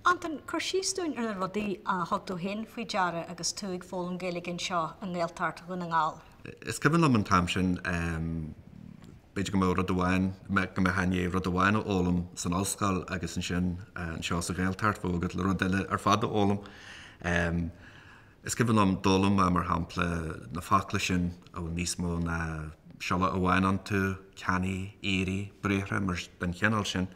Antain, cuir síos dúinn ar na rudaí a thug tú féin faoi deara agus tú ag foghlaim Gaeilge anseo i nGaeltacht Dhún na nGall. Is cuimhin liom an t-am sin, b'fhéidir go mbeadh rud amháin, go mbeifeá i ndiaidh rud amháin a fhoghlaim san ollscoil agus ansin anseo sa Ghaeltacht bheadh agat le rud eile ar fad a fhoghlaim. Is cuimhin liom, d'fhoghlaim mé, mar shampla, na focla sin a bhfuil níos mó ná siolla amháin iontu, ceannaigh, éirigh, briathra mar den chineál sin.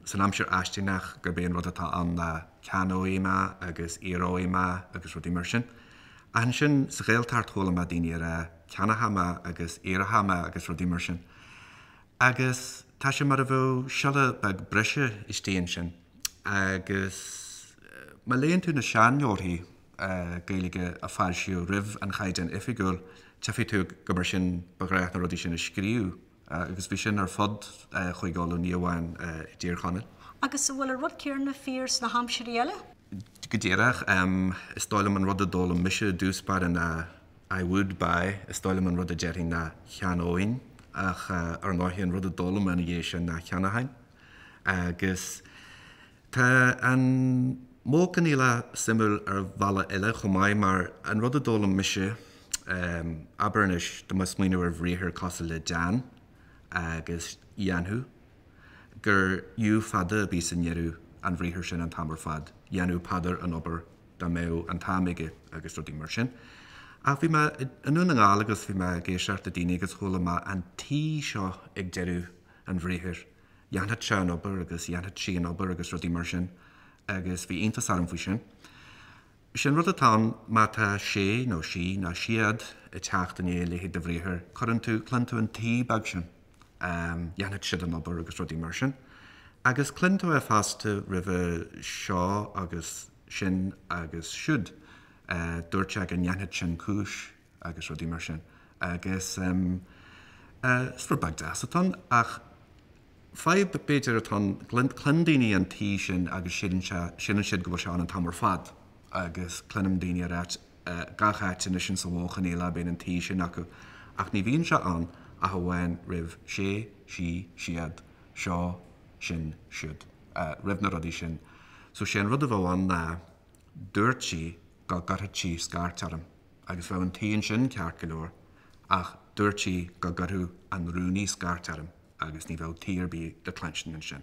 San aimsir fháistineach gurb é an rud atá ann ná ceannóidh mé agus éireoidh mé agus rudaí mar sin. Ach ansin sa Ghaeltacht chuala mé daoine ag rá ceannóchaidh mé agus éireochaidh mé agus rudaí mar sin. Agus tá sé mar a bheadh siolla beag breise istigh ansin. Agus má léann tú na seanleabharthaí Gaeilge a foilsíodh roimh an Chaighdeán Oifigiúil, tchífidh tú gur mar sin ba ghnách na rudaí sin a scríobh. Agus bhí sin ar fud Chúige Uladh, ní amháin i dTír Chonaill. Agus an bhfuil an rud céanna fíor sna haimsirí eile? Go díreach. Is dóigh liom an rud a d'fhoghlaim mise i dtús báire ná I would buy, is dóigh liom an rud a déarfainn ná cheannóinn, ach ar ndóigh an rud a d'fhoghlaim mé ina dhiaidh sin ná cheannóchainn. Agus tá an Modh Coinníollach suimiúil ar bhealach eile chomh maith mar an rud a d'fhoghlaim mise, abair anois, dá mbeifeá ag smaoineamh ar bhriathar cosúil le déan agus dhéanfadh, gur U fada a bhí sa ndeireadh an bhriathair sin an t-am ar fad, dhéanfadh Peadar an obair dá mbeadh an t-am aige agus rudaí mar sin. Ach bhí mé i nDún na nGall agus bhí mé ag éisteacht le daoine agus chuala mé an T seo ag deireadh an bhriathair, dhéanfadh sé an obair agus dhéanfadh sí an obair agus rudaí mar sin agus bhí iontas orm faoi sin. Sin rud atá ann, má tá sé nó sí nó siad ag teacht i ndiaidh a leithéid de bhriathar, cuireann tú, cluineann tú an T beag sin, dhéanfadh siad an obair agus rudaí mar sin. Agus cluineann tú é fosta roimhe seo agus sin agus siúd. Dúirt sé go ndéanfadh sin cúis agus rudaí mar sin. Agus is rud beag deas atá ann ach fadhb b'fhéidir atá ann, cluineann daoine an T sin agus síleann sé, síleann siad go bhfuil sé ann an t-am ar fad agus cluinim daoine ag ráit gach áit anois insa Mhodh Choinníollach bíonn an T sin acu ach ní bhíonn sé ann ach amháin roimh sé, sí, siad, seo, sin, siúd, roimh na rudaí sin. So sé an rud a bheadh ann ná dúirt sí go gcuirfeadh sí scairt orm agus bheadh an T ansin ceart go leor ach dúirt sí go gcuirfeadh an rúnaí scairt orm agus ní bheadh T ar bith le cluinstin ansin.